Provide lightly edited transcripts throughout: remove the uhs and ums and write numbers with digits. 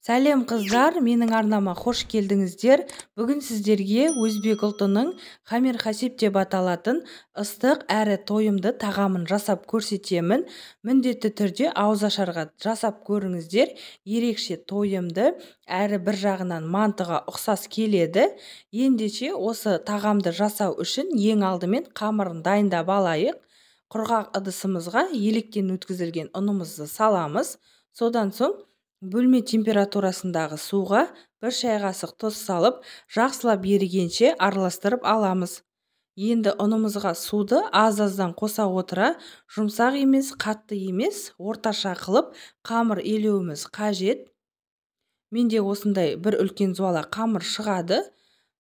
Сәлем қыздар, менің арнама қош келдіңіздер. Бүгін сіздерге өзбек ұлтының хамир хасиб деп аталатын ыстық әрі тойымды тағамын жасап көрсетемін. Міндетті түрде ауызашарға жасап көріңіздер. Ерекше тойымды, әрі бір жағынан мантыға ұқсас келеді. Ендеше осы тағамды жасау үшін ең алдымен қамырын дайындап алайық. Құрғақ ыдысымызға електен өткізілген ұнымызды саламыз. Содан соң бөлме температурасындағы суға бір шай қасық тұз салып, жақсылап ерігенше араластырып аламыз. Енді ұнымызға суды аз-аздан қоса отыра, жұмсақ емес, қатты емес, орташа қылып қамыр илеуіміз қажет. Менде осындай бір үлкен зуала қамыр шығады.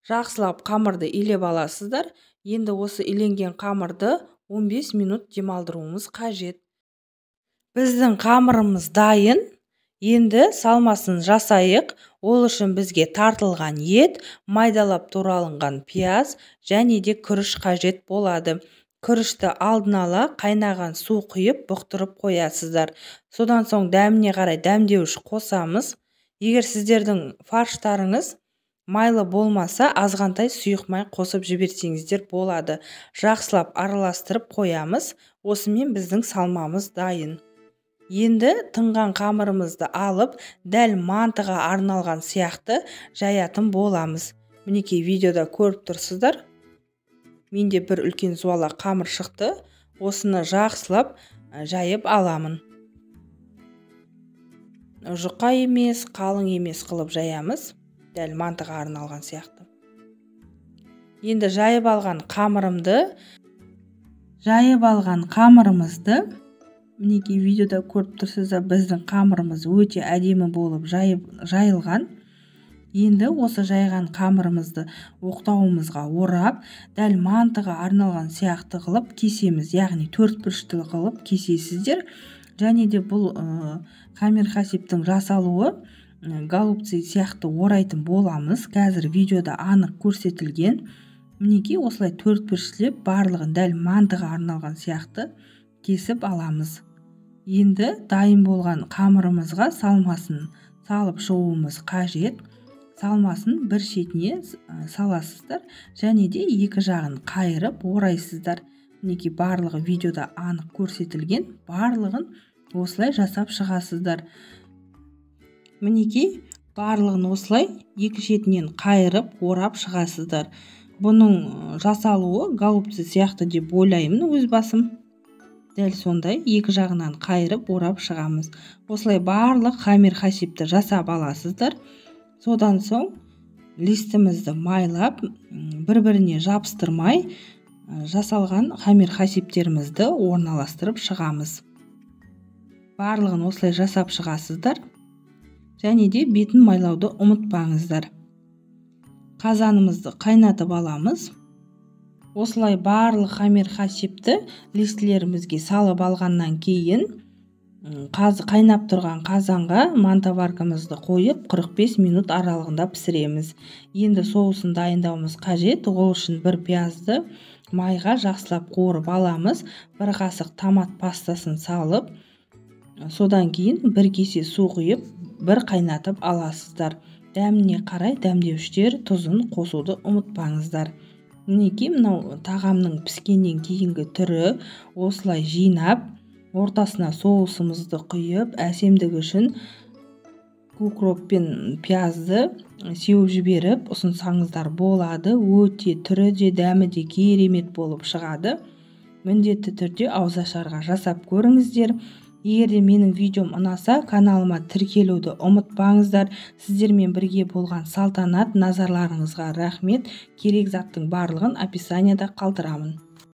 Жақсылап қамырды илеп аласыздар. Енді осы иленген қамырды 15 минут демалдыруымыз қажет. Біздің қамырымыз дайын. Енді салмасын жасайық. Ол үшін бізге тартылған ет, майдалап туралынған пияз және де күріш қажет болады. Күрішті алдын ала қайнаған су құйып бұқтырып қоясыздар. Содан соң дәміне қарай дәмдеуіш қосамыз. Егер сіздердің фарштарыңыз майлы болмаса, азғантай сұйық май қосып жіберсеңіздер болады. Жақсылап араластырып қоямыз. Осымен біздің салмамыз дайын. Енді тынған қамырымызды алып, дәл мантыға арналған сияқты жаятын боламыз. Мінекей видеода көріп тұрсыздар. Менде бір үлкен зуала қамыр шықты. Осыны жақсылап жайып аламын. Жұқа емес, қалың емес қылып жаямыз. Дәл мантыға арналған сияқты. Енді жайып алған қамырымызды мінекей видеода көріп тұрсыздар, біздің қамырымыз өте әдемі болып жайылған. Енді осы жайған қамырымызды оқтауымызға орап, дәл мантыға арналған сияқты қылып кесеміз, яғни төрт бұрышты қылып кесесіздер. Және де бұл хамир хасибтің жасалуы голубцы сияқты орайтын боламыз. Қазір видеода анық көрсетілген. Мінекей осылай төрт бұрыштылеп барлығын дәл мантыға арналған сияқты кесіп аламыз. Енді дайын болған қамырымызға салмасын салып шығуымыз қажет. Салмасын бір шетіне саласыздар және де екі жағын қайырып орайсыздар. Мінекей барлығы видеода анық көрсетілген. Барлығын осылай жасап шығасыздар. Мінекей барлығын осылай екі шетінен қайырып орап шығасыздар. Бұның жасалуы голубцы сияқты деп ойлаймын өз басым. Дәл сондай екі жағынан қайырып орап шығамыз. Осылай барлық хамир хасибті жасап аласыздар. Содан соң листімізді майлап, бір-біріне жабыстырмай жасалған хамир хасибтерімізді орналастырып шығамыз. Барлығын осылай жасап шығасыздар. Және де бетін майлауды ұмытпаңыздар. Қазанымызды қайнатып аламыз. Осылай барлық хамир хасибті листілерімізге салып алғаннан кейін қайнап тұрған қазанға мантоваркамызды қойып 45 минут аралығында пісіреміз. Енді соусын дайындауымыз қажет. Ол үшін бір пиязды майға жақсылап қуырып аламыз. Бір қасық томат пастасын салып, содан кейін бір кесе су құйып, бір қайнатып аласыздар. Дәміне қарай дәмдеуіштер тұзын қосуды ұмытпаңыздар. Мінекей мынау тағамның піскеннен кейінгі түрі. Осылай жинап, ортасына соусымызды құйып, әсемдігі үшін укроп пен пиязды сеуіп жіберіп ұсынсаңыздар болады. Өте түрі де дәмі де керемет болып шығады. Міндетті түрде ауызашарға жасап көріңіздер. Егер де менің видеом ұнаса, каналыма тіркелуді ұмытпаңыздар. Сіздермен бірге болған Салтанат, назарларыңызға рахмет. Керек заттың барлығын описанияда қалдырамын.